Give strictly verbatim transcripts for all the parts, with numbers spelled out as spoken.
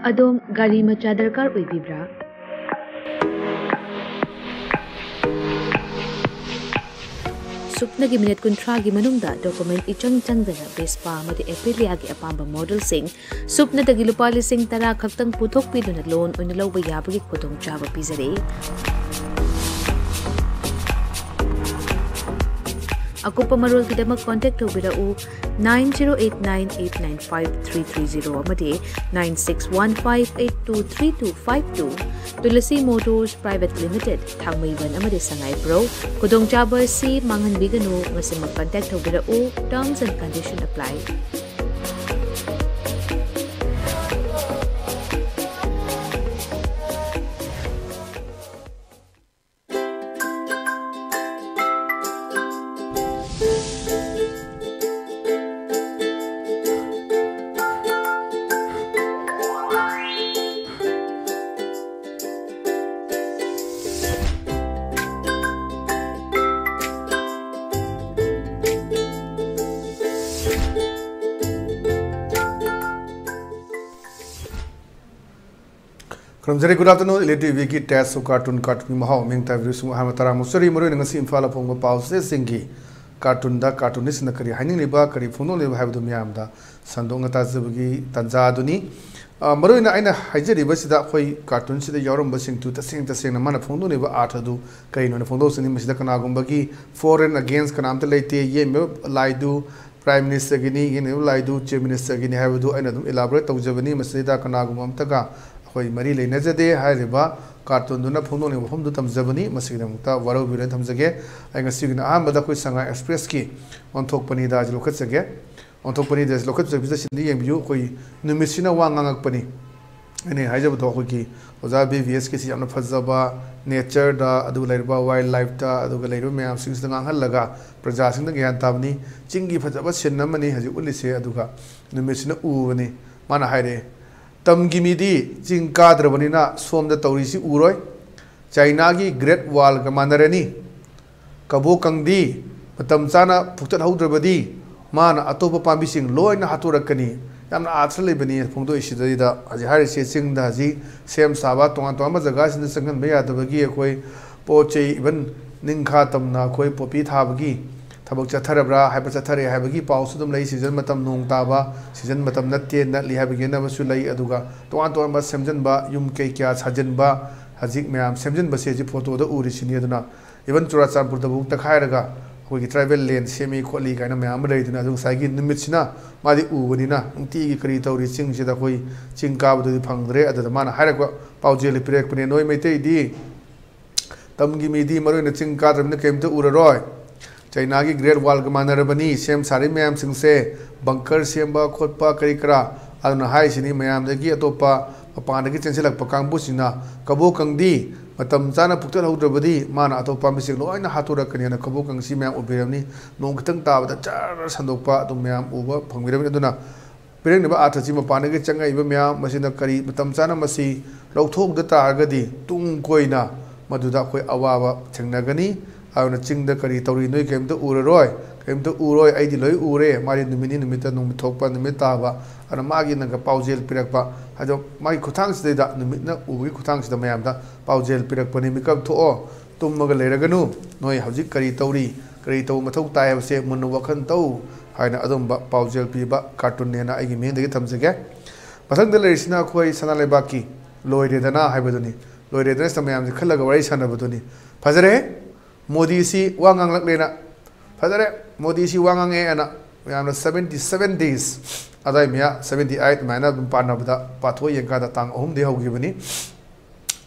ꯑꯗꯣꯝ ꯒꯥꯔꯤ ꯃꯆꯥ ꯗꯔꯀꯥꯔ ꯑꯣꯏꯕꯤꯕ꯭ꯔꯥ? ꯁꯨꯞꯅꯒꯤ ꯃꯤꯅꯤꯠ ꯀꯨꯟꯊ꯭ꯔꯥꯒꯤ ꯃꯅꯨꯡꯗ ꯗꯣꯀꯨꯃꯦꯟ ꯏꯆꯪ ꯆꯪꯗꯅ ꯚꯦꯁꯄꯥ ꯑꯃꯗꯤ ꯑꯦꯄꯤꯂꯤꯌꯥꯒꯤ ꯑꯄꯥꯝꯕ ꯃꯣꯗꯦꯜꯁꯤꯡ ꯁꯨꯞꯅꯗꯒꯤ ꯂꯨꯄꯥ ꯂꯤꯁꯤꯡ ꯇꯔꯥ ꯈꯛꯇꯪ ꯄꯨꯊꯣꯛꯄꯤꯗꯨꯅ ꯂꯣꯟ ꯑꯣꯏꯅ ꯂꯧꯕ ꯌꯥꯕꯒꯤ ꯈꯨꯗꯣꯡꯆꯥꯕ ꯄꯤꯖꯔꯤ꯫ ꯑꯀꯨꯞꯄ ꯃꯔꯣꯜꯒꯤꯗꯃꯛ ꯀꯣꯟꯇꯦꯛ ꯇꯧꯕꯤꯔꯛꯎ, nine zero eight nine eight nine five three three zero ꯑꯃꯗꯤ nine six one five eight two three two five two꯫ Tulsi motors private limited, ꯊꯥꯡꯃꯩꯕꯟ ꯑꯃꯗꯤ ꯁꯉꯥꯏꯄ꯭ꯔꯧ꯫ ꯈꯨꯗꯣꯡꯆꯥꯕ ꯑꯁꯤ ꯃꯥꯡꯍꯟꯕꯤꯒꯅꯨ, ꯉꯁꯤꯃꯛ ꯀꯟꯇꯦꯛ ꯇꯧꯕꯤꯔꯛꯎ, terms and condition apply꯫ ꯈꯨꯔꯨꯝꯖꯔꯤ꯫ Good afternoon, ꯏꯂꯤꯇ꯭ꯔꯤꯚꯤꯒꯤ ꯇꯦꯁ ꯀꯥꯔꯇꯨꯟ, ꯀꯥꯔꯇꯨꯟꯒꯤ ꯃꯍꯥꯎ, ꯃꯤꯡ ꯇꯥꯕꯤꯔꯤꯕꯁꯤꯡꯕꯨ ꯑꯍꯥꯟꯕ ꯇꯔꯥꯝꯅ ꯑꯣꯛꯆꯔꯤ꯫ ꯃꯔꯨꯑꯣꯏꯅ ꯉꯁꯤ ꯏꯝꯐꯥꯜꯗ ꯐꯣꯡꯕ ꯄꯥꯎ ꯆꯦꯁꯤꯡꯒꯤ ꯀꯥꯔꯇꯨꯟꯗ ꯀꯥꯔꯇꯨꯅꯤꯁꯁꯤꯡꯅ ꯀꯔꯤ ꯍꯥꯏꯅꯤꯡꯂꯤꯕ, ꯀꯔꯤ ꯐꯣꯡꯗꯣꯛꯂꯤꯕ ꯍꯥꯏꯕꯗꯨ ꯃꯤꯌꯥꯝꯗ ꯁꯟꯗꯣꯛꯅ ꯇꯥꯖꯕꯒꯤ ꯇꯥꯟꯖꯥ ꯑꯗꯨꯅꯤ꯫ ꯑ, ꯃꯔꯨꯑꯣꯏꯅ ꯑꯩꯅ ꯍꯥꯏꯖꯔꯤꯕꯁꯤꯗ ꯑꯩꯈꯣꯏ ꯀꯥꯔꯇꯨꯟꯁꯤꯗ ꯌꯥꯎꯔꯝꯕꯁꯤꯡꯗꯨ ꯇꯁꯦꯡ ꯇꯁꯦꯡꯅ ꯃꯥꯅ ꯐꯣꯡꯗꯣꯛꯂꯤꯕ ꯑꯥꯔꯊ ꯑꯗꯨ ꯀꯔꯤꯅꯣꯅ ꯐꯣꯡꯗꯣꯛꯆꯅꯤ꯫ ꯃꯁꯤꯗ ꯀꯅꯥꯒꯨꯝꯕꯒꯤ for and against ꯀꯅꯥꯝꯇ ꯂꯩꯇꯦ, ꯌꯦꯛꯏꯕ ꯂꯥꯏꯗꯨ ꯄ꯭ꯔꯥꯏꯝ ꯃꯤꯅꯤꯁꯇꯔꯒꯤꯅꯤ, ꯌꯦꯛꯅꯔꯤꯕ ꯂꯥꯏꯗꯨ ꯆꯤꯐ ꯃꯤꯅꯤꯁꯇꯔꯒꯤꯅꯤ ꯍꯥꯏꯕꯗꯨ ꯑꯩꯅ ꯑꯗꯨꯝ ꯏꯂꯥꯕꯣꯔꯦꯠ ꯇꯧꯖꯕꯅꯤ꯫ ꯃꯁꯤꯗ ꯀꯅꯥꯒꯨꯝꯕ ꯑꯝꯇꯒ ꯑꯩꯈꯣꯏ ꯃꯔꯤ ꯂꯩꯅꯖꯗꯦ꯫ ꯍꯥꯏꯔꯤꯕ ꯀꯥꯔꯇꯨꯟꯗꯨꯅ ꯐꯣꯡꯗꯣꯛꯅꯤꯡꯕ ꯋꯥꯐꯝꯗꯨ ꯊꯝꯖꯕꯅꯤ꯫ ꯃꯁꯤꯒꯤꯗꯃꯛꯇ ꯋꯥꯔꯧꯕꯤꯔꯣꯏꯅ ꯊꯝꯖꯒꯦ꯫ ꯑꯩ ꯉꯁꯤꯒꯤꯅ ꯑꯍꯥꯟꯕꯗ ꯑꯩꯈꯣꯏ ꯁꯉꯥꯏ ꯑꯦꯛꯁꯄ꯭ꯔꯦꯁꯀꯤ ꯑꯣꯟꯊꯣꯛꯄꯅꯤꯗꯥ ꯑꯁꯤ ꯂꯧꯈꯠꯆꯒꯦ꯫ ꯑꯣꯟꯊꯣꯛꯄꯅꯤꯗꯥ ꯑꯁꯤ ꯂꯧꯈꯠꯆꯕꯁꯤꯗ ꯁꯤꯗ ꯌꯦꯡꯕꯤꯌꯨ꯫ ꯑꯩꯈꯣꯏ ꯅꯨꯃꯤꯠꯁꯤꯅ ꯋꯥ ꯉꯥꯡꯉꯛꯄꯅꯤ꯫ ꯑꯩꯅ ꯍꯥꯏꯖꯕꯗꯣ ꯑꯩꯈꯣꯏꯒꯤ ꯑꯣꯖꯥ ꯕꯤ ꯚꯤ ꯑꯦꯁꯀꯤꯁꯤ ꯌꯥꯝꯅ ꯐꯖꯕ ꯅꯦꯆꯔꯗ, ꯑꯗꯨꯒ ꯂꯩꯔꯤꯕ ꯋꯥꯏꯜ ꯂꯥꯏꯐꯇ, ꯑꯗꯨꯒ ꯂꯩꯔꯤꯕ ꯃꯌꯥꯝꯁꯤꯡꯁꯤꯗ ꯉꯥꯡꯍꯜꯂꯒ ꯄ꯭ꯔꯖꯥꯁꯤꯡꯗ ꯒ꯭ꯌꯥꯟ ꯇꯥꯕꯅꯤ꯫ ꯆꯤꯡꯒꯤ ꯐꯖꯕ ꯁꯤꯟ ꯑꯃꯅꯤ ꯍꯧꯖꯤꯛ ꯎꯠꯂꯤꯁꯦ꯫ ꯑꯗꯨꯒ ꯅꯨꯃꯤꯠꯁꯤꯅ ꯎꯕꯅꯤ꯫ ꯃꯥꯅ ꯍꯥꯏꯔꯛꯑꯦ, "ꯇꯝꯒꯤ ꯃꯤꯗꯤ ꯆꯤꯡ ꯀꯥꯗ꯭ꯔꯕꯅꯤꯅ ꯁꯣꯝꯗ ꯇꯧꯔꯤꯁꯤ ꯎꯔꯣꯏ꯫ ꯆꯥꯏꯅꯥꯒꯤ ꯒ꯭ꯔꯦꯠ ꯋꯥꯜꯒ ꯃꯥꯟꯅꯔꯅꯤ꯫ ꯀꯕꯣꯀꯪꯗꯤ ꯃꯇꯝ ꯆꯥꯅ ꯐꯨꯛꯇꯠꯍꯧꯗ꯭ꯔꯕꯗꯤ ꯃꯥꯅ ꯑꯇꯣꯞꯄ ꯄꯥꯝꯕꯤꯁꯤꯡ ꯂꯣꯏꯅ ꯍꯥꯠꯇꯣꯔꯛꯀꯅꯤ꯫ ꯌꯥꯝꯅ ꯑꯥꯔꯊ ꯂꯩꯕꯅꯤ ꯐꯣꯡꯗꯣꯛꯏꯁꯤꯗꯩꯗ꯫ ꯍꯧꯖꯤꯛ ꯍꯥꯏꯔꯤꯁꯦ ꯆꯤꯡꯗ ꯍꯧꯖꯤꯛ ꯁꯦꯝ ꯁꯥꯕ, ꯇꯣꯉꯥꯟ ꯇꯣꯉꯥꯟꯕ ꯖꯒꯥꯁꯤꯡꯗ ꯆꯪꯍꯟꯕ ꯌꯥꯗꯕꯒꯤ ꯑꯩꯈꯣꯏ ꯄꯣꯠ ꯆꯩ, ꯏꯚꯟ ꯅꯤꯡꯈꯥ ꯇꯝꯅ ꯑꯩꯈꯣꯏ ꯄꯣꯄꯤ ꯊꯥꯕꯒꯤ ꯊꯕꯛ ꯆꯠꯊꯔꯕ꯭ꯔꯥ ꯍꯥꯏꯕ, ꯆꯠꯊꯔꯦ ꯍꯥꯏꯕꯒꯤ ꯄꯥꯎꯁꯨ ꯑꯗꯨꯝ ꯂꯩ꯫ ꯁꯤꯖꯟ ꯃꯇꯝ, ꯅꯣꯡ ꯇꯥꯕ ꯁꯤꯖꯟ ꯃꯇꯝ ꯅꯠꯇꯦ, ꯅꯠꯂꯤ ꯍꯥꯏꯕꯒꯤ ꯌꯦꯠꯅꯕꯁꯨ ꯂꯩ꯫ ꯑꯗꯨꯒ ꯇꯣꯉꯥꯟ ꯇꯣꯉꯥꯟꯕ ꯁꯦꯝꯖꯤꯟꯕ, ꯌꯨꯝ ꯀꯩ ꯀꯌꯥ ꯁꯥꯖꯤꯟꯕ, ꯍꯧꯖꯤꯛ ꯃꯌꯥꯝ ꯁꯦꯝꯖꯤꯟꯕꯁꯦ ꯍꯧꯖꯤꯛ ꯐꯣꯇꯣꯗ ꯎꯔꯤꯁꯤꯅꯤ꯫ ꯑꯗꯨꯅ ꯏꯚꯟ ꯆꯨꯔꯥꯆꯥꯟꯄꯨꯔꯗꯕꯨ ꯇꯛꯈꯥꯏꯔꯒ ꯑꯩꯈꯣꯏꯒꯤ ꯇ꯭ꯔꯥꯏꯕꯦꯜ ꯂꯦꯟ ꯁꯦꯝꯃꯤ ꯈꯣꯠꯂꯤ ꯀꯥꯏꯅ ꯃꯌꯥꯝ ꯑꯃ ꯂꯩꯗꯅ, ꯑꯗꯨ ꯉꯁꯥꯏꯒꯤ ꯅꯨꯃꯤꯠꯁꯤꯅ ꯃꯥꯗꯤ ꯎꯕꯅꯤꯅ ꯅꯨꯡꯇꯤꯒꯤ ꯀꯔꯤ ꯇꯧꯔꯤ ꯆꯤꯡꯁꯤꯗ, ꯑꯩꯈꯣꯏ ꯆꯤꯡ ꯀꯥꯕꯗꯨꯗꯤ ꯐꯪꯗ꯭ꯔꯦ꯫ ꯑꯗꯨꯗ ꯃꯥꯅ ꯍꯥꯏꯔꯛꯄ ꯄꯥꯎꯖꯦꯜ ꯄꯤꯔꯛꯄꯅꯦ, "ꯅꯣꯏ ꯃꯩꯇꯩꯗꯤ, ꯇꯝꯒꯤ ꯃꯤꯗꯤ ꯃꯔꯨ ꯑꯣꯏꯅ ꯆꯤꯡ ꯀꯥꯗ꯭ꯔꯕꯅꯤꯅ ꯀꯔꯤꯝꯇ ꯎꯔꯔꯣꯏ꯫ ꯆꯩꯅꯥꯒꯤ ꯒ꯭ꯔꯦꯠ ꯋꯥꯜꯒ ꯃꯥꯟꯅꯔꯕꯅꯤ ꯁꯦꯝ ꯁꯥꯔꯤ ꯃꯌꯥꯝꯁꯤꯡꯁꯦ, ꯕꯪꯀꯔ ꯁꯦꯝꯕ ꯈꯣꯠꯄ ꯀꯔꯤ ꯀꯔꯥ꯫ ꯑꯗꯨꯅ ꯍꯥꯏꯔꯤꯁꯤꯅꯤ ꯃꯌꯥꯝꯗꯒꯤ ꯑꯇꯣꯞꯄ ꯃꯄꯥꯟꯗꯒꯤ ꯆꯦꯟꯁꯤꯜꯂꯛꯄ ꯀꯥꯡꯕꯨꯁꯤꯡꯅ, ꯀꯕꯣꯀꯪꯗꯤ ꯃꯇꯝ ꯆꯥꯅ ꯄꯨꯛꯊꯠꯍꯧꯗ꯭ꯔꯕꯗꯤ ꯃꯥꯅ ꯑꯇꯣꯞꯄ ꯃꯤꯁꯤꯡ ꯂꯣꯏꯅ ꯍꯥꯠꯇꯣꯔꯛꯀꯅꯤ" ꯍꯥꯏꯅ ꯀꯕꯣꯀꯪꯁꯤ ꯃꯌꯥꯝ ꯎꯕꯤꯔꯝꯅꯤ꯫ ꯅꯣꯡ ꯈꯤꯇꯪ ꯇꯥꯕꯗ ꯖꯔ ꯁꯟꯗꯣꯛꯄ ꯑꯗꯨꯝ ꯃꯌꯥꯝ ꯎꯕ ꯐꯪꯕꯤꯔꯝꯅꯤ꯫ ꯑꯗꯨꯅ ꯄꯤꯔꯛꯅꯕ ꯑꯥꯔꯊꯁꯤ ꯃꯄꯥꯟꯗꯒꯤ ꯆꯪꯉꯛꯏꯕ ꯃꯌꯥꯝ ꯃꯁꯤꯅ ꯀꯔꯤ ꯃꯇꯝ ꯆꯥꯅ ꯃꯁꯤ ꯂꯧꯊꯣꯛꯇ ꯇꯥꯔꯒꯗꯤ ꯇꯨꯡ ꯀꯣꯏꯅ ꯃꯗꯨꯗ ꯑꯩꯈꯣꯏ ꯑꯋꯥꯕ ꯊꯦꯡꯅꯒꯅꯤ꯫ ꯑꯗꯨꯅ ꯆꯤꯡꯗ ꯀꯔꯤ ꯇꯧꯔꯤ ꯅꯣꯏ ꯀꯔꯤꯝꯇ ꯎꯔꯔꯣꯏ, ꯀꯔꯤꯝꯇ ꯎꯔꯣꯏ, ꯑꯩꯗꯤ ꯂꯣꯏ ꯎꯔꯦ꯫ ꯃꯥꯗꯤ ꯅꯨꯃꯤꯠꯅꯤ ꯅꯨꯃꯤꯠꯇ ꯅꯨꯃꯤꯠ ꯊꯣꯛꯄ ꯅꯨꯃꯤꯠ ꯇꯥꯕ, ꯑꯗꯨꯅ ꯃꯥꯒꯤ ꯅꯪꯒ ꯄꯥꯎꯖꯦꯜ ꯄꯤꯔꯛꯄ ꯍꯥꯏꯗꯣ ꯃꯥꯒꯤ ꯈꯨꯠꯊꯥꯡꯁꯤꯗꯩꯗ, ꯅꯨꯃꯤꯠꯅ ꯎꯕꯒꯤ ꯈꯨꯠꯊꯥꯡꯁꯤꯗ ꯃꯌꯥꯝꯗ ꯄꯥꯎꯖꯦꯜ ꯄꯤꯔꯛꯄꯅꯤ꯫ ꯃꯤꯀꯞ ꯊꯣꯛꯑꯣ, ꯇꯨꯝꯃꯒ ꯂꯩꯔꯒꯅꯨ, ꯅꯣꯏ ꯍꯧꯖꯤꯛ ꯀꯔꯤ ꯇꯧꯔꯤ, ꯀꯔꯤ ꯇꯧꯕ ꯃꯊꯧ ꯇꯥꯏ ꯍꯥꯏꯕꯁꯦ ꯃꯨꯟꯅ ꯋꯥꯈꯜ ꯇꯧ ꯍꯥꯏꯅ ꯑꯗꯨꯝꯕ ꯄꯥꯎꯖꯦꯜ ꯄꯤꯕ ꯀꯥꯔꯇꯨꯟꯅꯦꯅ ꯑꯩꯒꯤ ꯃꯤꯠꯌꯦꯡꯗꯒꯤ ꯊꯝꯖꯒꯦ꯫ ꯃꯊꯪꯗ ꯂꯩꯔꯤꯁꯤꯅ ꯑꯩꯈꯣꯏ ꯁꯅꯥ ꯂꯩꯕꯥꯛꯀꯤ ꯂꯣꯏꯔꯦꯗꯅ ꯍꯥꯏꯕꯗꯨꯅꯤ꯫ ꯂꯣꯏꯔꯦꯗꯅ ꯁꯤꯗ ꯃꯌꯥꯝꯁꯦ ꯈꯜꯂꯒ ꯋꯥꯔꯤ ꯁꯥꯟꯅꯕꯗꯨꯅꯤ꯫ ꯐꯖꯔꯦ, ꯃꯣꯗꯤꯁꯤ ꯋꯥ ꯉꯥꯡꯂꯛꯂꯦꯅ꯫ ꯐꯖꯔꯦ, ꯃꯣꯗꯤꯁꯤ ꯋꯥ ꯉꯥꯡꯉꯦ ꯑꯅ ꯃꯌꯥꯝꯅ seventy seven days ꯑꯗꯥꯏ ꯃꯌꯥ, seventy eight ꯑꯗꯨꯃꯥꯏꯅ ꯑꯗꯨꯝ ꯄꯥꯟꯅꯕꯗ ꯄꯥꯊꯣꯛꯑ ꯌꯦꯡꯀꯥꯟꯗ ꯇꯥꯡ ꯑꯍꯨꯝꯗꯒꯤ ꯍꯧꯈꯤꯕꯅꯤ꯫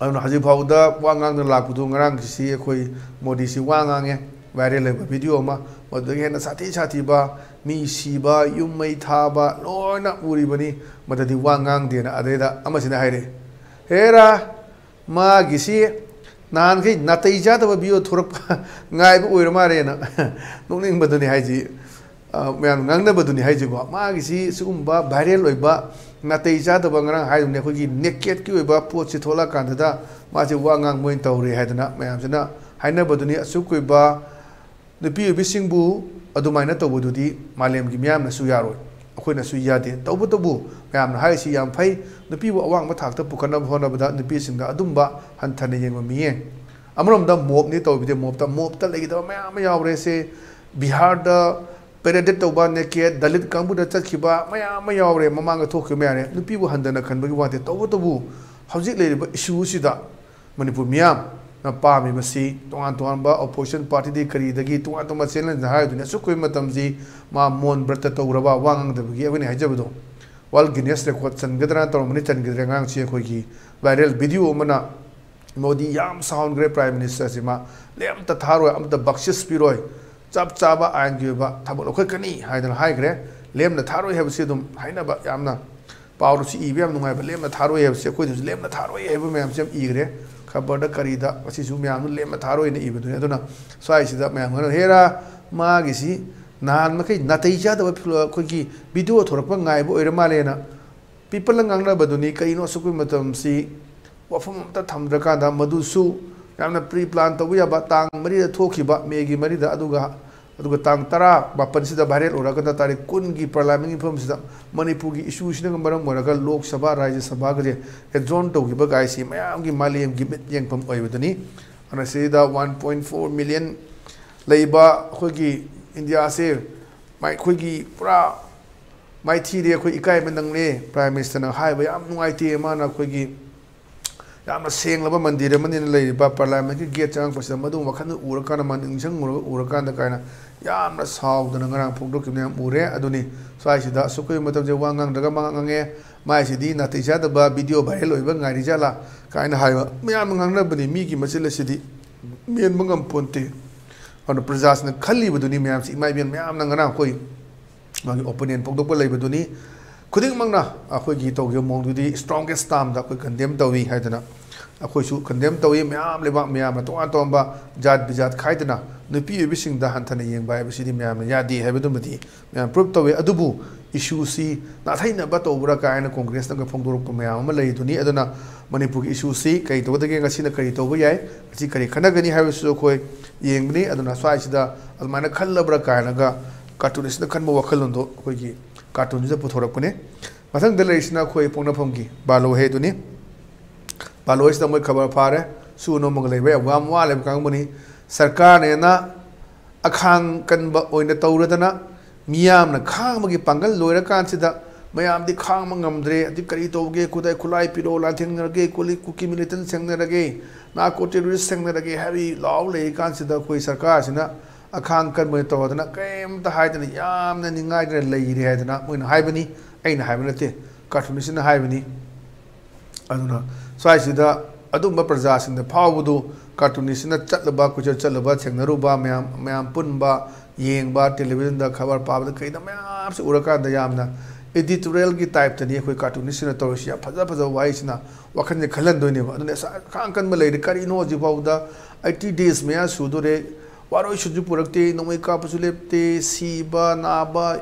ꯑꯗꯨꯅ ꯍꯧꯖꯤꯛ ꯐꯥꯎꯕꯗ ꯋꯥ ꯉꯥꯡꯗꯅ ꯂꯥꯛꯄꯗꯨ ꯉꯔꯥꯡꯒꯤꯁꯤ ꯑꯩꯈꯣꯏ ꯃꯣꯗꯤꯁꯤ ꯋꯥ ꯉꯥꯡꯉꯦ, viral ꯑꯣꯏꯕ video ꯑꯃ, ꯃꯗꯨꯗꯒꯤ ꯍꯦꯟꯅ ꯁꯥꯊꯤ ꯁꯥꯊꯤꯕ, ꯃꯤ ꯁꯤꯕ, ꯌꯨꯝ ꯃꯩ ꯊꯥꯕ ꯂꯣꯏꯅ ꯎꯔꯤꯕꯅꯤ꯫ ꯃꯗꯨꯗꯤ ꯋꯥ ꯉꯥꯡꯗꯦꯅ꯫ ꯑꯗꯩꯗ ꯑꯃꯁꯤꯅ ꯍꯥꯏꯔꯦ, "ꯍꯦꯔꯥ, ꯃꯥꯒꯤꯁꯤ ꯅꯍꯥꯟꯈꯩ ꯅꯥꯇꯩ ꯆꯥꯗꯕ video ꯊꯣꯔꯛꯄ ꯉꯥꯏꯕ ꯑꯣꯏꯔ ꯃꯥꯜꯂꯦꯅ"꯫ ꯅꯣꯛꯅꯤꯡꯕꯗꯨꯅꯤ ꯍꯥꯏꯁꯤ꯫ ꯑ, ꯃꯌꯥꯝ ꯉꯥꯡꯅꯕꯗꯨꯅꯤ ꯍꯥꯏꯁꯤꯀꯣ꯫ ꯃꯥꯒꯤꯁꯤ ꯁꯤꯒꯨꯝꯕ viral ꯑꯣꯏꯕ, ꯅꯥꯇꯩ ꯆꯥꯗꯕ, ꯉꯔꯥꯡ ꯍꯥꯏꯔꯤꯕꯅꯤ ꯑꯩꯈꯣꯏꯒꯤ nakedꯀꯤ ꯑꯣꯏꯕ ꯄꯣꯠꯁꯤ ꯊꯣꯛꯂꯛꯑꯀꯥꯟꯗꯨꯗ ꯃꯥꯁꯦ ꯋꯥ ꯉꯥꯡꯕ ꯑꯣꯏꯅ ꯇꯧꯔꯦ ꯍꯥꯏꯗꯅ ꯃꯌꯥꯝꯁꯤꯅ ꯍꯥꯏꯅꯕꯗꯨꯅꯤ꯫ ꯑꯁꯨꯛ ꯀꯨꯏꯕ ꯅꯨꯄꯤ ꯑꯣꯏꯕꯤꯁꯤꯡꯕꯨ ꯑꯗꯨꯃꯥꯏꯅ ꯇꯧꯕꯗꯨꯗꯤ ꯃꯥꯂꯦꯝꯒꯤ ꯃꯤꯌꯥꯝꯅꯁꯨ ꯌꯥꯔꯣꯏ꯫ ꯑꯩꯈꯣꯏꯅꯁꯨ ꯌꯥꯗꯦ꯫ ꯇꯧꯕꯇꯕꯨ ꯃꯌꯥꯝꯅ ꯍꯥꯏꯔꯤꯁꯤ ꯌꯥꯝ ꯐꯩ, ꯅꯨꯄꯤꯕꯨ ꯑꯋꯥꯡꯕ ꯊꯥꯛꯇ ꯄꯨꯈꯠꯅꯕ ꯍꯣꯠꯅꯕꯗ ꯅꯨꯄꯤꯁꯤꯡꯗ ꯑꯗꯨꯝꯕ ꯍꯟꯊꯅ ꯌꯦꯡꯕ ꯃꯤꯠꯌꯦꯡ꯫ ꯑꯃꯔꯣꯝꯗ ꯃꯣꯞꯅꯤ ꯇꯧꯕꯤꯗꯦ, ꯃꯣꯞꯇ ꯃꯣꯞꯇ ꯂꯩꯒꯗꯕ ꯃꯌꯥꯝ ꯑꯃ ꯌꯥꯎꯔꯦ꯫ ꯁꯦ ꯕꯤꯍꯥꯔꯗ ꯄꯦꯔꯦꯗꯦꯠ ꯇꯧꯕ ꯅꯦꯀꯦꯠ ꯗꯂꯤꯠ ꯀꯥꯡꯕꯨꯗ ꯆꯠꯈꯤꯕ ꯃꯌꯥꯝ ꯑꯃ ꯌꯥꯎꯔꯦ, ꯃꯃꯥꯡꯗ ꯊꯣꯛꯈꯤꯕ ꯃꯌꯥꯝꯅꯦ꯫ ꯅꯨꯄꯤꯕꯨ ꯍꯟꯊꯅ ꯈꯟꯕꯒꯤ ꯋꯥꯗꯦ, ꯇꯧꯕꯇꯕꯨ ꯍꯧꯖꯤꯛ ꯂꯩꯔꯤꯕ ꯏꯁꯨꯁꯤꯗ ꯃꯅꯤꯄꯨꯔ ꯃꯤꯌꯥꯝꯅ ꯄꯥꯝꯃꯤꯕꯁꯤ ꯇꯣꯉꯥꯟ ꯇꯣꯉꯥꯟꯕ ꯑꯣꯄꯣꯖꯤꯁꯟ ꯄꯥꯔꯇꯤꯗꯒꯤ ꯀꯔꯤꯗꯒꯤ ꯇꯣꯉꯥꯟ ꯇꯣꯉꯥꯟꯕ ꯆꯦꯅꯦꯜꯁꯤꯡꯗ ꯍꯥꯏꯔꯗꯨꯅꯤ꯫ ꯑꯁꯨꯛ ꯀꯨꯏꯕ ꯃꯇꯝꯁꯤ ꯃꯥ ꯃꯣꯟ ꯕ꯭ꯔꯠꯇ ꯇꯧꯔꯕ ꯋꯥ ꯉꯥꯡꯗꯕꯒꯤ ꯑꯩꯈꯣꯏꯅ ꯍꯥꯏꯖꯕꯗꯣ꯫ ꯋꯥꯔꯜ ꯒꯤꯅꯦꯁ ꯔꯦꯀꯣꯔꯠ ꯆꯟꯒꯗ꯭ꯔꯥ ꯇꯧꯔꯝꯕꯅꯤ, ꯆꯟꯈꯤꯗ꯭ꯔꯦ꯫ ꯑꯉꯥꯡꯁꯤ ꯑꯩꯈꯣꯏꯒꯤ ꯚꯥꯏꯔꯦꯜ ꯚꯤꯗꯤꯑꯣ ꯑꯃꯅ ꯃꯣꯗꯤ ꯌꯥꯝ ꯁꯥꯎꯍꯟꯈ꯭ꯔꯦ ꯄ꯭ꯔꯥꯏꯝ ꯃꯤꯅꯤꯁꯇꯔꯁꯤ꯫ ꯃꯥ ꯂꯦꯝꯇ ꯊꯥꯔꯣꯏ, ꯑꯃꯇ ꯕꯛꯁꯤꯁ ꯄꯤꯔꯣꯏ, ꯆꯞ ꯆꯥꯕ ꯑꯥꯏꯟꯒꯤ ꯑꯣꯏꯕ ꯊꯕꯛ ꯂꯧꯈꯠꯀꯅꯤ ꯍꯥꯏꯗꯅ ꯍꯥꯏꯈ꯭ꯔꯦ꯫ ꯂꯦꯝꯅ ꯊꯥꯔꯣꯏ ꯍꯥꯏꯕꯁꯤ ꯑꯗꯨꯝ ꯍꯥꯏꯅꯕ ꯌꯥꯝꯅ ꯄꯥꯎꯗꯁꯨ ꯏꯕ ꯌꯥꯝ ꯅꯨꯡꯉꯥꯏꯕ, ꯂꯦꯝꯅ ꯊꯥꯔꯣꯏ ꯍꯥꯏꯕꯁꯤ ꯑꯩꯈꯣꯏꯗꯁꯨ ꯂꯦꯝꯅ ꯊꯥꯔꯣꯏ ꯍꯥꯏꯕ ꯃꯌꯥꯝꯁꯦ ꯌꯥꯝ ꯏꯈ꯭ꯔꯦ꯫ ꯈꯕꯔꯗ ꯀꯔꯤꯗ ꯉꯁꯤꯁꯨ ꯃꯌꯥꯝꯗꯨ ꯂꯦꯝꯅ ꯊꯥꯔꯣꯏꯅ ꯏꯕꯗꯨꯅꯤ꯫ ꯑꯗꯨꯅ ꯁ꯭ꯋꯥꯏꯁꯤꯗ ꯃꯌꯥꯝ ꯈꯔ ꯍꯦꯔꯥ ꯃꯥꯒꯤꯁꯤ ꯅꯍꯥꯟ ꯃꯈꯩ ꯅꯥꯇꯩ ꯆꯥꯗꯕ ꯐꯤꯂꯣ-, ꯑꯩꯈꯣꯏꯒꯤ ꯚꯤꯗꯤꯑꯣ ꯊꯣꯔꯛꯄ ꯉꯥꯏꯕ ꯑꯣꯏꯔ ꯃꯥꯜꯂꯦꯅ ꯄꯤꯄꯜꯅ ꯉꯥꯡꯅꯕꯗꯨꯅꯤ꯫ ꯀꯔꯤꯅꯣ ꯑꯁꯨꯛꯀꯤ ꯃꯇꯝꯁꯤ ꯋꯥꯐꯝ ꯑꯝꯇ ꯊꯝꯗ꯭ꯔꯀꯥꯟꯗ ꯃꯗꯨꯁꯨ ꯌꯥꯝꯅ ꯄ꯭ꯔꯤ ꯄ꯭ꯂꯥꯟ ꯇꯧꯕ ꯌꯥꯕ ꯇꯥꯡ ꯃꯔꯤꯗ ꯊꯣꯛꯈꯤꯕ ꯃꯦꯒꯤ ꯃꯔꯤꯗ, ꯑꯗꯨꯒ ꯑꯗꯨꯒ ꯇꯥꯡ ꯇꯔꯥ ꯃꯥꯄꯟꯁꯤꯗ ꯚꯥꯏꯔꯦꯜ ꯑꯣꯏꯔꯒꯅ ꯇꯥꯔꯤꯛ ꯀꯨꯟꯒꯤ ꯄꯥꯔꯂꯥꯃꯦꯟꯒꯤ ꯃꯐꯝꯁꯤꯗ ꯃꯅꯤꯄꯨꯔꯒꯤ ꯏꯁꯨꯁꯤꯅ ꯃꯔꯝ ꯑꯣꯏꯔꯒ ꯂꯣꯛ ꯁꯚꯥ, ꯔꯥꯖ꯭ꯌ ꯁꯚꯥꯒꯁꯦ ꯑꯦꯗꯖꯣꯔꯟ ꯇꯧꯈꯤꯕ ꯀꯥꯏꯁꯤ ꯃꯌꯥꯝꯒꯤ ꯃꯥꯂꯦꯝꯒꯤ ꯃꯤꯠ ꯌꯦꯡꯐꯝ ꯑꯣꯏꯕꯗꯨꯅꯤ꯫ ꯑꯗꯨꯅ ꯁꯤꯗ ꯋꯥꯟ ꯄꯣꯏꯟ ꯐꯣꯔ ꯃꯤꯂꯤꯌꯟ ꯂꯩꯕ ꯑꯩꯈꯣꯏꯒꯤ ꯏꯟꯗꯤꯌꯥꯁꯦ ꯃꯥꯏ-, ꯑꯩꯈꯣꯏꯒꯤ ꯄꯨꯔꯥ ꯃꯥꯏꯊꯤꯔꯦ, ꯑꯩꯈꯣꯏ ꯏꯀꯥꯏꯕ ꯅꯪꯂꯦ꯫ ꯄ꯭ꯔꯥꯏꯝ ꯃꯤꯅꯤꯁꯇꯔꯅ ꯍꯥꯏꯕ ꯌꯥꯝ ꯅꯨꯡꯉꯥꯏꯇꯦ꯫ ꯃꯥꯅ ꯑꯩꯈꯣꯏꯒꯤ ꯌꯥꯝꯅ ꯁꯦꯡꯂꯕ ꯃꯟꯗꯤꯔ ꯑꯃꯅꯤꯅ ꯂꯩꯔꯤꯕ ꯄꯥꯔꯂꯥꯃꯦꯟꯒꯤ ꯒꯦꯠ ꯆꯪꯉꯛꯄꯁꯤꯗ ꯃꯗꯨ ꯋꯥꯈꯜꯗ ꯎꯔꯀꯥꯟꯗ ꯃꯥ ꯅꯤꯡꯁꯤꯡꯉꯨꯔꯒ ꯎꯔꯀꯥꯟꯗ ꯀꯥꯏꯅ ꯌꯥꯝꯅ ꯁꯥꯎꯗꯅ ꯉꯔꯥꯡ ꯐꯣꯡꯗꯣꯛꯈꯤꯕꯅ ꯌꯥꯝ ꯎꯔꯦ꯫ ꯑꯗꯨꯅꯤ ꯁ꯭ꯋꯥꯏꯁꯤꯗ ꯑꯁꯨꯛ ꯀꯨꯏꯕ ꯃꯇꯝꯁꯦ ꯋꯥ ꯉꯥꯡꯗ꯭ꯔꯒ ꯃꯥ ꯉꯥꯡꯉꯦ꯫ ꯃꯥꯏꯁꯤꯗꯤ ꯅꯥꯇꯩ ꯆꯥꯗꯕ ꯚꯤꯗꯤꯑꯣ ꯚꯥꯏꯔꯦꯜ ꯑꯣꯏꯕ ꯉꯥꯏꯔꯤ ꯖꯥꯠꯂꯥ ꯀꯥꯏꯅ ꯍꯥꯏꯕ ꯃꯌꯥꯝ ꯑꯃ ꯉꯥꯡꯅꯕꯅꯤ꯫ ꯃꯤꯒꯤ ꯃꯆꯤꯜ ꯑꯁꯤꯗꯤ ꯃꯦꯟꯕ ꯉꯝꯄꯣꯟꯇꯦ꯫ ꯑꯗꯨꯅ ꯄ꯭ꯔꯖꯥꯁꯤꯡꯅ ꯈꯜꯂꯤꯕꯗꯨꯅꯤ ꯃꯌꯥꯝꯁꯤ꯫ ꯏꯃꯥ ꯏꯕꯦꯟ ꯃꯌꯥꯝꯅ ꯉꯔꯥꯡ ꯑꯩꯈꯣꯏ ꯃꯥꯒꯤ ꯑꯣꯄꯤꯅꯤꯌꯟ ꯐꯣꯡꯗꯣꯛꯄ ꯂꯩꯕꯗꯨꯅꯤ꯫ ꯈꯨꯗꯤꯡꯃꯛꯅ ꯑꯩꯈꯣꯏꯒꯤ ꯇꯧꯈꯤꯕ ꯃꯑꯣꯡꯗꯨꯗꯤ ꯁ꯭ꯇ꯭ꯔꯣꯡꯒꯦꯁ ꯇꯥꯝꯗ ꯑꯩꯈꯣꯏ ꯀꯟꯗꯦꯝ ꯇꯧꯏ ꯍꯥꯏꯗꯅ ꯑꯩꯈꯣꯏꯁꯨ ꯀꯟꯗꯦꯝ ꯇꯧꯏ꯫ ꯃꯌꯥꯝ ꯂꯩꯕꯥꯛ ꯃꯌꯥꯝꯅ ꯇꯣꯉꯥꯟ ꯇꯣꯉꯥꯟꯕ ꯖꯥꯠ ꯕꯤꯖꯥꯠ ꯈꯥꯏꯗꯅ ꯅꯨꯄꯤ ꯑꯣꯏꯕꯤꯁꯤꯡꯗ ꯍꯟꯊꯅ ꯌꯦꯡꯕ ꯍꯥꯏꯕꯁꯤꯗꯤ ꯃꯌꯥꯝꯅ ꯌꯥꯗꯦ ꯍꯥꯏꯕꯗꯨꯃꯗꯤ ꯃꯌꯥꯝ ꯄ꯭ꯔꯨꯞ ꯇꯧꯏ꯫ ꯑꯗꯨꯕꯨ ꯏꯁꯨꯁꯤ ꯅꯥꯊꯩꯅꯕ ꯇꯧꯕ꯭ꯔꯥ ꯀꯥꯏꯅ ꯀꯣꯡꯒ꯭ꯔꯦꯁꯅꯒ ꯐꯣꯡꯗꯣꯔꯛꯄ ꯃꯌꯥꯝ ꯑꯃ ꯂꯩꯔꯤꯗꯨꯅꯤ꯫ ꯑꯗꯨꯅ ꯃꯅꯤꯄꯨꯔꯒꯤ ꯏꯁꯨꯁꯤ ꯀꯔꯤ ꯇꯧꯒꯗꯒꯦ, ꯉꯁꯤꯅ ꯀꯔꯤ ꯇꯧꯕ ꯌꯥꯏ, ꯉꯁꯤ ꯀꯔꯤ ꯈꯟꯅꯒꯅꯤ ꯍꯥꯏꯕꯁꯤꯁꯨ ꯑꯩꯈꯣꯏ ꯌꯦꯡꯕꯅꯤ꯫ ꯑꯗꯨꯅ ꯁ꯭ꯋꯥꯏꯁꯤꯗ ꯑꯗꯨꯃꯥꯏꯅ ꯈꯜꯂꯕ꯭ꯔꯥ ꯀꯥꯏꯅꯒ ꯀꯥꯔꯇꯨꯅꯤꯁꯅ ꯈꯟꯕ ꯋꯥꯈꯜꯂꯣꯟꯗꯣ ꯑꯩꯈꯣꯏꯒꯤ ꯀꯥꯔꯇꯨꯟꯁꯤꯗ ꯄꯨꯊꯣꯔꯛꯄꯅꯤ꯫ ꯃꯊꯪꯗ ꯂꯩꯔꯤꯁꯤꯅ ꯑꯩꯈꯣꯏ ꯄꯣꯛꯅꯐꯝꯒꯤ ꯕꯥꯂꯣ ꯍꯦꯗꯨꯅꯤ꯫ ꯕꯥꯂꯣ ꯍꯦꯁꯤꯗ ꯃꯣꯏ ꯈꯕꯔ ꯐꯥꯔꯦ, ꯁꯨ ꯅꯣꯝꯃꯒ ꯂꯩꯕ ꯌꯥꯝ ꯋꯥ ꯋꯥ ꯂꯩꯕ ꯀꯥꯡꯕꯨꯅꯤ꯫ ꯁꯔꯀꯥꯔꯅꯦꯅ ꯑꯈꯥꯡ ꯀꯟꯕ ꯑꯣꯏꯅ ꯇꯧꯔꯗꯅ ꯃꯤꯌꯥꯝꯅ ꯈꯥꯡꯕꯒꯤ ꯄꯥꯡꯒꯜ ꯂꯣꯏꯔꯀꯥꯟꯁꯤꯗ ꯃꯌꯥꯝꯗꯤ ꯈꯥꯡꯕ ꯉꯝꯗ꯭ꯔꯦ꯫ ꯑꯗꯨ ꯀꯔꯤ ꯇꯧꯒꯦ? ꯈꯨꯗꯥꯏ ꯈꯨꯠꯂꯥꯏ ꯄꯤꯔꯛꯑꯣ, ꯂꯥꯟꯊꯦꯡꯅꯔꯒꯦ, ꯀꯨꯂꯤ-, ꯀꯨꯀꯤ ꯃꯤꯂꯤꯇꯦꯟ ꯊꯦꯡꯅꯔꯒꯦ, ꯅꯥꯔꯀꯣ ꯇꯦꯔꯣꯔꯤꯁ ꯊꯦꯡꯅꯔꯒꯦ ꯍꯥꯏꯕꯒꯤ ꯂꯥꯎ ꯂꯩꯔꯤꯀꯥꯟꯁꯤꯗ ꯑꯩꯈꯣꯏ ꯁꯔꯀꯥꯔꯁꯤꯅ ꯑꯈꯥꯡ ꯀꯟꯕ ꯑꯣꯏꯅ ꯇꯧꯔꯗꯅ ꯀꯔꯤꯝꯇ ꯍꯥꯏꯗꯅ ꯌꯥꯝꯅ ꯅꯤꯡꯉꯥꯏꯗꯅ ꯂꯩꯔꯦ ꯍꯥꯏꯗꯅ ꯃꯣꯏꯅ ꯍꯥꯏꯕꯅꯤ, ꯑꯩꯅ ꯍꯥꯏꯕ ꯅꯠꯇꯦ, ꯀꯥꯔꯇꯨꯅꯤꯁꯁꯤꯅ ꯍꯥꯏꯕꯅꯤ꯫ ꯑꯗꯨꯅ ꯁ꯭ꯋꯥꯏꯁꯤꯗ ꯑꯗꯨꯝꯕ ꯄ꯭ꯔꯖꯥꯁꯤꯡꯗ ꯐꯥꯎꯕꯗꯨ ꯀꯥꯔꯇꯨꯅꯤꯁꯁꯤꯅ ꯆꯠꯂꯨꯕ, ꯀꯣꯏꯆꯠ ꯆꯠꯂꯨꯕ, ꯊꯦꯡꯅꯔꯨꯕ ꯃꯌꯥꯝ, ꯃꯌꯥꯝ ꯄꯨꯟꯕ, ꯌꯦꯡꯕ, ꯇꯦꯂꯤꯚꯤꯖꯟꯗ ꯈꯕꯔ ꯄꯥꯕꯗ ꯀꯩꯗ ꯃꯌꯥꯝꯁꯤ ꯎꯔꯀꯥꯟꯗ ꯌꯥꯝꯅ ꯏꯗꯤꯇꯣꯔꯤꯌꯦꯜꯒꯤ ꯇꯥꯏꯞꯇꯅꯤ ꯑꯩꯈꯣꯏ ꯀꯥꯔꯇꯨꯅꯤꯁꯁꯤꯡꯅ ꯇꯧꯔꯤꯁꯤ꯫ ꯌꯥꯝ ꯐꯖ ꯐꯖꯕ ꯋꯥꯍꯩꯁꯤꯅ ꯋꯥꯈꯜꯁꯦ ꯈꯜꯍꯟꯗꯣꯏꯅꯦꯕ꯫ ꯑꯗꯨꯅ ꯑꯁ, ꯑꯈꯥꯡ ꯀꯟꯕ ꯂꯩꯔꯦ꯫ ꯀꯔꯤꯅꯣ ꯍꯧꯖꯤꯛ ꯐꯥꯎꯕꯗ ꯑꯩꯠꯇꯤ ꯗꯦꯖ ꯃꯌꯥ ꯁꯨꯗꯣꯔꯦ, ꯋꯥꯔꯣꯏꯁꯨꯁꯨ ꯄꯨꯔꯛꯇꯦ, ꯅꯣꯡꯃꯩ ꯀꯥꯞꯄꯁꯨ ꯂꯦꯞꯇꯦ, ꯁꯤꯕ ꯅꯥꯕ,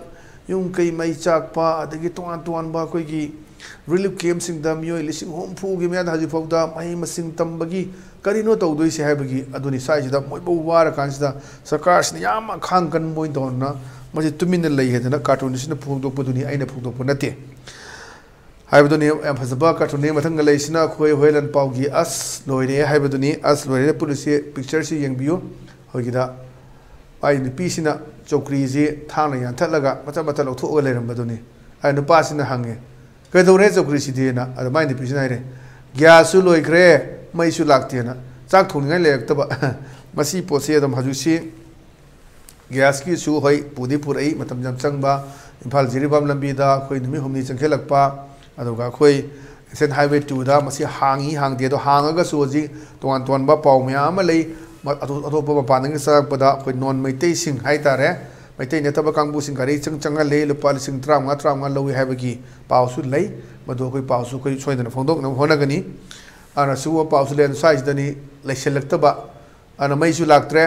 ꯌꯨꯝ ꯀꯩ ꯃꯩ ꯆꯥꯛꯄ, ꯑꯗꯒꯤ ꯇꯣꯉꯥꯟ ꯇꯣꯉꯥꯟꯕ ꯑꯩꯈꯣꯏꯒꯤ ꯔꯤꯂꯤꯐ ꯀꯦꯝꯞꯁꯤꯡꯗ ꯃꯤꯑꯣꯏ ꯂꯤꯁꯤꯡ ꯍꯨꯝꯐꯨꯒꯤ ꯃꯌꯥꯗ ꯍꯧꯖꯤꯛ ꯐꯥꯎꯗ ꯃꯍꯩ ꯃꯁꯤꯡ ꯇꯝꯕꯒꯤ ꯀꯔꯤꯅꯣ ꯇꯧꯗꯣꯏꯁꯦ ꯍꯥꯏꯕꯒꯤ ꯑꯗꯨꯅꯤ꯫ ꯁ꯭ꯋꯥꯏꯁꯤꯗ ꯃꯣꯏꯐꯧ ꯋꯥꯔꯀꯥꯟꯁꯤꯗ ꯁꯔꯀꯥꯔꯁꯤꯅ ꯌꯥꯝ ꯑꯈꯥꯡ ꯀꯟꯕ ꯑꯣꯏꯅ ꯇꯧꯗꯅ ꯃꯁꯤ ꯇꯨꯃꯤꯟꯅ ꯂꯩ ꯍꯥꯏꯗꯅ ꯀꯥꯔꯇꯨꯟꯁꯤꯅ ꯐꯣꯡꯗꯣꯛꯄꯗꯨꯅꯤ, ꯑꯩꯅ ꯐꯣꯡꯗꯣꯛꯄ ꯅꯠꯇꯦ꯫ ꯍꯥꯏꯕꯗꯨꯅꯤ ꯌꯥꯝ ꯐꯖꯕ ꯀꯥꯔꯇꯨꯟꯅꯤ꯫ ꯃꯊꯪꯗ ꯂꯩꯔꯤꯁꯤꯅ ꯑꯩꯈꯣꯏ ꯍꯣꯏ ꯂꯟꯄꯥꯎꯒꯤ ꯑꯁ ꯂꯣꯏꯔꯦ ꯍꯥꯏꯕꯗꯨꯅꯤ꯫ ꯑꯁ ꯂꯣꯏꯔꯦ ꯄꯨꯂꯤꯁꯁꯤ ꯄꯤꯛꯆꯔꯁꯤ ꯌꯦꯡꯕꯤꯌꯨ꯫ ꯑꯩꯈꯣꯏꯒꯤꯗ ꯃꯥꯏ ꯅꯨꯄꯤꯁꯤꯅ ꯆꯧꯀ꯭ꯔꯤꯁꯤ ꯊꯥꯡꯅ ꯌꯥꯟꯊꯠꯂꯒ ꯃꯆꯥ ꯃꯆꯥ ꯂꯧꯊꯣꯛꯑꯒ ꯂꯩꯔꯝꯕꯗꯨꯅꯤ꯫ ꯑ, ꯅꯨꯄꯥꯁꯤꯅ ꯍꯪꯉꯦ, "ꯀꯩꯗꯧꯔꯦ ꯆꯧꯀ꯭ꯔꯤꯁꯤꯗꯤꯅ?" ꯑꯗ ꯃꯥꯏ ꯅꯨꯄꯤꯁꯤꯅ ꯍꯥꯏꯔꯦ, "ꯒ꯭ꯌꯥꯁꯁꯨ ꯂꯣꯏꯈ꯭ꯔꯦ, ꯃꯩꯁꯨ ꯂꯥꯛꯇꯦꯅ, ꯆꯥꯛ ꯊꯣꯡꯅꯤꯡꯉꯥꯏ ꯂꯩꯔꯛꯇꯕ꯫" ꯃꯁꯤ ꯄꯣꯠꯁꯤ ꯑꯗꯨꯝ ꯍꯧꯖꯤꯛꯁꯤ ꯒ꯭ꯌꯥꯁꯀꯤꯁꯨ ꯍꯣꯏ ꯄꯨꯗꯤ ꯄꯨꯔꯛꯏ, ꯃꯇꯝ ꯌꯥꯝ ꯆꯪꯕ꯫ ꯏꯝꯐꯥꯜ ꯖꯤꯔꯤꯕꯥꯝ ꯂꯝꯕꯤꯗ ꯑꯩꯈꯣꯏ ꯅꯨꯃꯤꯠ ꯍꯨꯝꯅꯤ ꯆꯪꯁꯤꯜꯂꯛꯄ, ꯑꯗꯨꯒ ꯑꯩꯈꯣꯏ ꯏꯁꯇꯦꯠ ꯍꯥꯏꯋꯦ ꯇꯨꯗ ꯃꯁꯤ ꯍꯥꯡꯉꯤ ꯍꯥꯡꯗꯦ, ꯑꯗꯣ ꯍꯥꯡꯉꯒꯁꯨ ꯍꯧꯖꯤꯛ ꯇꯣꯉꯥꯟ ꯇꯣꯉꯥꯟꯕ ꯄꯥꯎ ꯃꯌꯥꯝ ꯑꯃ ꯂꯩ꯫ ꯃ-, ꯑꯇꯣꯞ-, ꯑꯇꯣꯞꯄ ꯃꯄꯥꯟꯗꯒꯤ ꯆꯪꯉꯛꯄꯗ ꯑꯩꯈꯣꯏ ꯅꯣꯟ ꯃꯩꯇꯩꯁꯤꯡ ꯍꯥꯏꯇꯥꯔꯦ, ꯃꯩꯇꯩ ꯅꯠꯇꯕ ꯀꯥꯡꯕꯨꯁꯤꯡ ꯒꯥꯔꯤ ꯆꯪ ꯆꯪꯍꯜꯂꯤ, ꯂꯨꯄꯥ ꯂꯤꯁꯤꯡ ꯇꯔꯥꯃꯉꯥ, ꯇꯔꯥꯃꯉꯥ ꯂꯧꯏ ꯍꯥꯏꯕꯒꯤ ꯄꯥꯎꯁꯨ ꯂꯩ꯫ ꯃꯗꯨ ꯑꯩꯈꯣꯏ ꯄꯥꯎꯁꯨ ꯑꯩꯈꯣꯏ ꯁꯣꯏꯗꯅ ꯐꯣꯡꯗꯣꯛꯅꯕ ꯍꯣꯠꯅꯒꯅꯤ꯫ ꯑꯗꯨꯅ ꯁꯤꯒꯨꯝꯕ ꯄꯥꯎꯁꯨ ꯂꯩ꯫ ꯑꯗꯨ ꯁ꯭ꯋꯥꯏꯁꯤꯗꯅꯤ ꯂꯩꯁꯤꯜꯂꯛꯇꯕ꯫ ꯑꯗꯨꯅ ꯃꯩꯁꯨ ꯂꯥꯛꯇ꯭ꯔꯦ,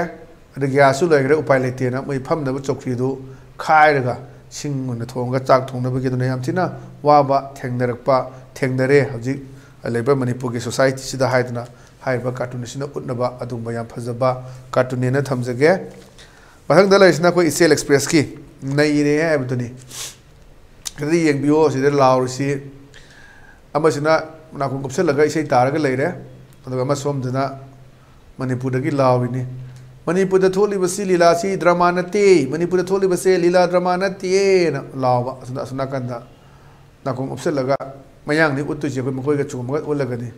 ꯑꯗ ꯒ꯭ꯌꯥꯁꯁꯨ ꯂꯣꯏꯈ꯭ꯔꯦ, ꯎꯄꯥꯏ ꯂꯩꯇꯦꯅ ꯃꯣꯏ ꯐꯝꯅꯕ ꯆꯧꯀ꯭ꯔꯤꯗꯨ ꯈꯥꯏꯔꯒ ꯁꯤꯡ ꯑꯣꯏꯅ ꯊꯣꯡꯉꯒ ꯆꯥꯛ ꯊꯣꯡꯅꯕꯒꯤ ꯑꯗꯨꯅ ꯌꯥꯝ ꯊꯤꯅ ꯋꯥꯕ ꯊꯦꯡꯅꯔꯛꯄ, ꯊꯦꯡꯅꯔꯦ ꯍꯧꯖꯤꯛ ꯂꯩꯕ ꯃꯅꯤꯄꯨꯔꯒꯤ ꯁꯣꯁꯥꯏꯇꯤꯁꯤꯗ ꯍꯥꯏꯗꯅ ꯍꯥꯏꯔꯤꯕ ꯀꯥꯔꯇꯨꯟ ꯑꯁꯤꯅ ꯎꯠꯅꯕ ꯑꯗꯨꯒꯨꯝꯕ ꯌꯥꯝ ꯐꯖꯕ ꯀꯥꯔꯇꯨꯟꯅꯦꯅ ꯊꯝꯖꯒꯦ꯫ ꯃꯊꯪꯗ ꯂꯩꯔꯤꯁꯤꯅ ꯑꯩꯈꯣꯏ ꯏꯆꯦꯜ ꯑꯦꯛꯁꯄ꯭ꯔꯦꯁꯀꯤ ꯅꯩꯔꯦ ꯍꯥꯏꯕꯗꯨꯅꯤ꯫ ꯈꯤꯇꯗꯤ ꯌꯦꯡꯕꯤꯌꯣ, ꯁꯤꯗ ꯂꯥꯎꯔꯤꯁꯤ꯫ ꯑꯃꯁꯤꯅ ꯅꯥꯀꯣꯡ ꯀꯨꯞꯁꯜꯂꯒ ꯏꯁꯩ ꯇꯥꯔꯒ ꯂꯩꯔꯦ, ꯑꯗꯨꯒ ꯑꯃ ꯁꯣꯝꯗꯅ ꯃꯅꯤꯄꯨꯔꯗꯒꯤ ꯂꯥꯎꯔꯤꯅꯤ꯫ "ꯃꯅꯤꯄꯨꯔꯗ ꯊꯣꯛꯂꯤꯕꯁꯤ ꯂꯤꯂꯥꯁꯤ ꯗ꯭ꯔꯃꯥ ꯅꯠꯇꯦ, ꯃꯅꯤꯄꯨꯔꯗ ꯊꯣꯛꯂꯤꯕꯁꯦ ꯂꯤꯂꯥ ꯗ꯭ꯔꯃꯥ ꯅꯠꯇꯦꯅ" ꯂꯥꯎꯕ꯫ ꯑꯁꯣꯝ, ꯑꯁꯣꯝ ꯅꯥꯀꯟꯗ ꯅꯥꯀꯣꯡ ꯎꯞꯁꯜꯂꯒ ꯃꯌꯥꯡꯅꯤ ꯎꯠꯇꯣꯏꯁꯦ, ꯑꯩꯈꯣꯏ ꯃꯈꯣꯏꯒ ꯆꯨꯝꯃꯒ ꯎꯠꯂꯒꯅꯤ꯫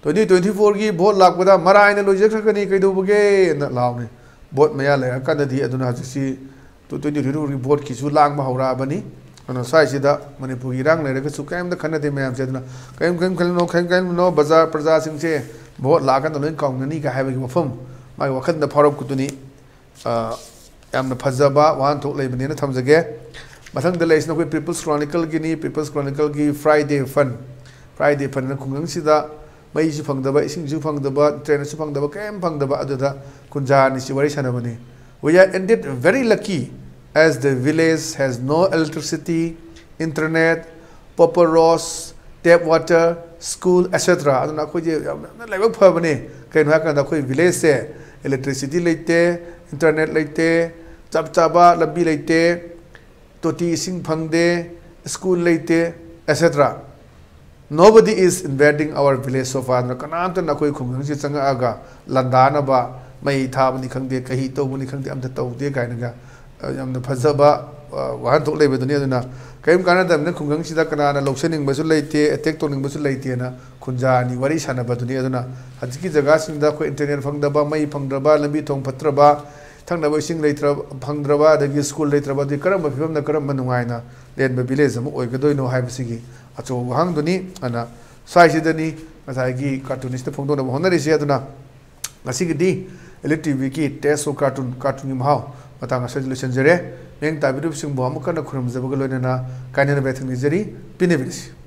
"ꯇ꯭ꯋꯦꯟꯇꯤ ꯇ꯭ꯋꯦꯟꯇꯤ ꯐꯣꯔꯒꯤ ꯚꯣꯠ ꯂꯥꯛꯄꯗ ꯃꯔꯥꯏꯅ ꯂꯣꯏꯖꯈ꯭ꯔꯒꯅꯤ, ꯀꯩꯗꯧꯕꯒꯦꯅ" ꯂꯥꯎꯅꯤ꯫ ꯚꯣꯠ ꯃꯌꯥ ꯂꯩꯔꯀꯥꯟꯗꯗꯤ, ꯑꯗꯨꯅ ꯍꯧꯖꯤꯛꯁꯤ ꯇꯨ ꯇ꯭ꯋꯦꯟꯇꯤ ꯇ꯭ꯋꯦꯟꯇꯤ ꯐꯣꯔꯒꯤ ꯚꯣꯠꯀꯤꯁꯨ ꯂꯥꯡꯕ ꯍꯧꯔꯛꯑꯕꯅꯤ꯫ ꯑꯗꯨꯅ ꯁ꯭ꯋꯥꯏꯁꯤꯗ ꯃꯅꯤꯄꯨꯔꯒꯤ ꯏꯔꯥꯡ ꯂꯩꯔꯒꯁꯨ ꯀꯔꯤꯝꯇ ꯈꯟꯅꯗꯦ ꯃꯌꯥꯝꯁꯦ꯫ ꯑꯗꯨꯅ ꯀꯔꯤꯝ, ꯀꯔꯤꯝ ꯈꯜꯂꯨꯅꯣ, ꯀꯔꯤꯝ ꯈꯜꯂꯨꯅꯣ, ꯕꯖꯥꯔ ꯄ꯭ꯔꯖꯥꯁꯤꯡꯁꯦ ꯚꯣꯠ ꯂꯥꯛꯑꯀꯥꯟꯗ ꯂꯣꯏ ꯀꯥꯎꯅꯅꯤ ꯀꯥꯏ ꯍꯥꯏꯕꯒꯤ ꯋꯥꯐꯝ ꯃꯥꯒꯤ ꯋꯥꯈꯜꯗ ꯐꯥꯎꯔꯛꯄꯗꯨꯅꯤ꯫ ꯑ, ꯌꯥꯝꯅ ꯐꯖꯕ ꯋꯥꯍꯟꯊꯣꯛ ꯂꯩꯕꯅꯦꯅ ꯊꯝꯖꯒꯦ꯫ ꯃꯊꯪꯗ ꯂꯩꯔꯤꯁꯤꯅ ꯑꯩꯈꯣꯏ People's Chronicleꯒꯤꯅꯤ꯫ People's Chronicleꯒꯤ Friday Fun꯫ Friday Funꯅ ꯈꯨꯡꯒꯪꯁꯤꯗ ꯃꯩꯁꯨ ꯐꯪꯗꯕ, ꯏꯁꯤꯡꯁꯨ ꯐꯪꯗꯕ, drainꯁꯨ ꯐꯪꯗꯕ, ꯀꯔꯤꯝ ꯐꯪꯗꯕ ꯑꯗꯨꯗ ꯈꯨꯟꯖꯥ ꯑꯅꯤꯁꯤ ꯋꯥꯔꯤ ꯁꯥꯟꯅꯕꯅꯤ꯫ "We are indeed very lucky as the village has no electricity, internet, proper roads, tap water, school, et cetera" ꯑꯗꯨꯅ ꯑꯩꯈꯣꯏꯁꯦ ꯌꯥꯝꯅ ꯂꯥꯏꯕꯛ ꯐꯕꯅꯦ꯫ ꯀꯩꯅꯣ ꯍꯥꯏꯔꯀꯥꯟꯗ ꯑꯩꯈꯣꯏ villageꯁꯦ electricity ꯂꯩꯇꯦ, internet ꯂꯩꯇꯦ, ꯆꯞ ꯆꯥꯕ ꯂꯝꯕꯤ ꯂꯩꯇꯦ, ꯇꯣꯇꯤ ꯏꯁꯤꯡ ꯐꯪꯗꯦ, school ꯂꯩꯇꯦ, et cetera꯫ "Nobody is invading our village so far" ꯑꯗꯨꯅ ꯀꯅꯥꯝꯇꯅ ꯑꯩꯈꯣꯏ ꯈꯨꯡꯒꯪꯁꯤ ꯆꯪꯉꯛꯑꯒ ꯂꯥꯟꯗꯥꯅꯕ, ꯃꯩ ꯊꯥꯕꯅꯤ ꯈꯪꯗꯦ, ꯀꯍꯤ ꯇꯧꯕꯅꯤ ꯈꯪꯗꯦ, ꯑꯝꯇ ꯇꯧꯗꯦ ꯀꯥꯏꯅꯒ, ꯑ, ꯌꯥꯝꯅ ꯐꯖꯕ, ꯑ, ꯋꯥꯍꯟꯊꯣꯛ ꯂꯩꯕꯗꯨꯅꯤ꯫ ꯑꯗꯨꯅ ꯀꯔꯤꯝ ꯀꯥꯟꯅꯗꯕꯅꯤꯅ ꯈꯨꯡꯒꯪꯁꯤꯗ ꯀꯅꯥꯅ ꯂꯧꯁꯤꯟꯅꯤꯡꯕꯁꯨ ꯂꯩꯇꯦ, attack ꯇꯧꯅꯤꯡꯕꯁꯨ ꯂꯩꯇꯦꯅ ꯈꯨꯟꯖꯥ ꯑꯅꯤ ꯋꯥꯔꯤ ꯁꯥꯟꯅꯕꯗꯨꯅꯤ꯫ ꯑꯗꯨꯅ ꯍꯧꯖꯤꯛꯀꯤ ꯖꯒꯥꯁꯤꯡꯗ ꯑꯩꯈꯣꯏ internet ꯐꯪꯗꯕ, ꯃꯩ ꯐꯪꯗ꯭ꯔꯕ, ꯂꯝꯕꯤ ꯊꯣꯡ ꯐꯠꯇ꯭ꯔꯕ, ꯊꯛꯅꯕ ꯏꯁꯤꯡ ꯂꯩꯇ꯭ꯔ-, ꯐꯪꯗ꯭ꯔꯕ, ꯑꯗꯒꯤ school ꯂꯩꯇ꯭ꯔꯕ, ꯑꯗꯨꯗꯤ ꯀꯔꯝꯕ ꯐꯤꯕꯝꯗ ꯀꯔꯝꯕ ꯅꯨꯡꯉꯥꯏꯅ ꯂꯦꯟꯕ village ꯑꯃ ꯑꯣꯏꯒꯗꯣꯏꯅꯣ ꯍꯥꯏꯕꯁꯤꯒꯤ ꯑꯆꯧꯕ ꯋꯥꯍꯪꯗꯨꯅꯤ꯫ ꯑꯗꯨꯅ ꯁ꯭ꯋꯥꯏꯁꯤꯗꯅꯤ ꯉꯁꯥꯏꯒꯤ cartoonistꯅ ꯐꯣꯡꯗꯣꯛꯅꯕ ꯍꯣꯠꯅꯔꯤꯁꯤ꯫ ꯑꯗꯨꯅ ꯉꯁꯤꯒꯤꯗꯤ Elite TVꯒꯤ Taste of Cartoon, cartoonꯒꯤ ꯃꯍꯥꯎ ꯃꯇꯥꯡ ꯑꯁꯤꯗ ꯂꯣꯏꯁꯤꯟꯖꯔꯦ꯫ ꯃꯤꯠꯌꯦꯡ ꯇꯥꯕꯤꯔꯤꯕꯁꯤꯡꯕꯨ ꯑꯃꯨꯛ ꯍꯟꯅ ꯈꯨꯔꯨꯝꯖꯕꯒ ꯂꯣꯏꯅꯅ ꯀꯥꯏꯅꯅꯕ ꯌꯥꯊꯪ ꯅꯤꯖꯔꯤ꯫ ꯄꯤꯅꯕꯤꯔꯁꯤ꯫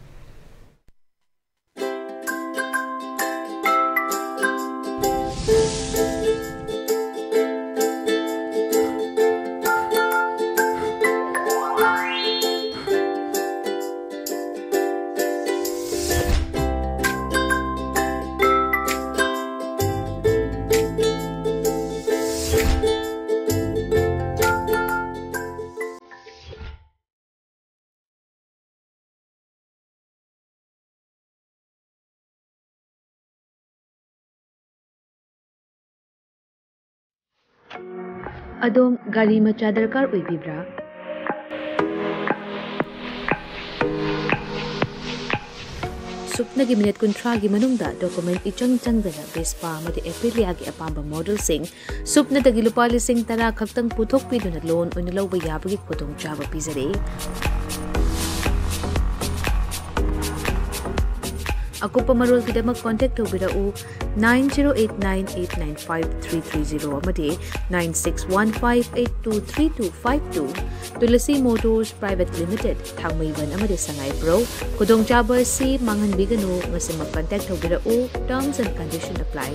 ꯑꯗꯣꯝ ꯒꯥꯔꯤ ꯃꯆꯥ ꯗꯔꯀꯥꯔ ꯑꯣꯏꯕꯤꯕ꯭ꯔꯥ? ꯁꯨꯞꯅꯒꯤ ꯃꯤꯅꯤꯠ ꯀꯨꯟꯊ꯭ꯔꯥꯒꯤ ꯃꯅꯨꯡꯗ ꯗꯣꯀꯨꯃꯦꯟ ꯏꯆꯪ ꯆꯪꯗꯅ ꯚꯦꯁꯄꯥ ꯑꯃꯗꯤ ꯑꯦꯄꯤꯂꯤꯌꯥꯒꯤ ꯑꯄꯥꯝꯕ ꯃꯣꯗꯦꯜꯁꯤꯡ ꯁꯨꯞꯅꯗꯒꯤ ꯂꯨꯄꯥ ꯂꯤꯁꯤꯡ ꯇꯔꯥ ꯈꯛꯇꯪ ꯄꯨꯊꯣꯛꯄꯤꯗꯨꯅ ꯂꯣꯟ ꯑꯣꯏꯅ ꯂꯧꯕ ꯌꯥꯕꯒꯤ ꯈꯨꯗꯣꯡꯆꯥꯕ ꯄꯤꯖꯔꯤ꯫ ꯑꯀꯨꯞꯄ ꯃꯔꯣꯜꯒꯤꯗꯃꯛ ꯀꯣꯟꯇꯦꯛ ꯇꯧꯕꯤꯔꯛꯎ nine zero eight nine eight nine five three three zero ꯑꯃꯗꯤ nine six one five eight two three two five two꯫ Tulsi motors private limited, ꯊꯥꯡꯃꯩꯕꯟ ꯑꯃꯗꯤ ꯁꯉꯥꯏꯄ꯭ꯔꯧ꯫ ꯈꯨꯗꯣꯡꯆꯥꯕ ꯑꯁꯤ ꯃꯥꯡꯍꯟꯕꯤꯒꯅꯨ꯫ ꯉꯁꯤꯃꯛ ꯀꯟꯇꯦꯛ ꯇꯧꯕꯤꯔꯛꯎ꯫ Terms and condition apply꯫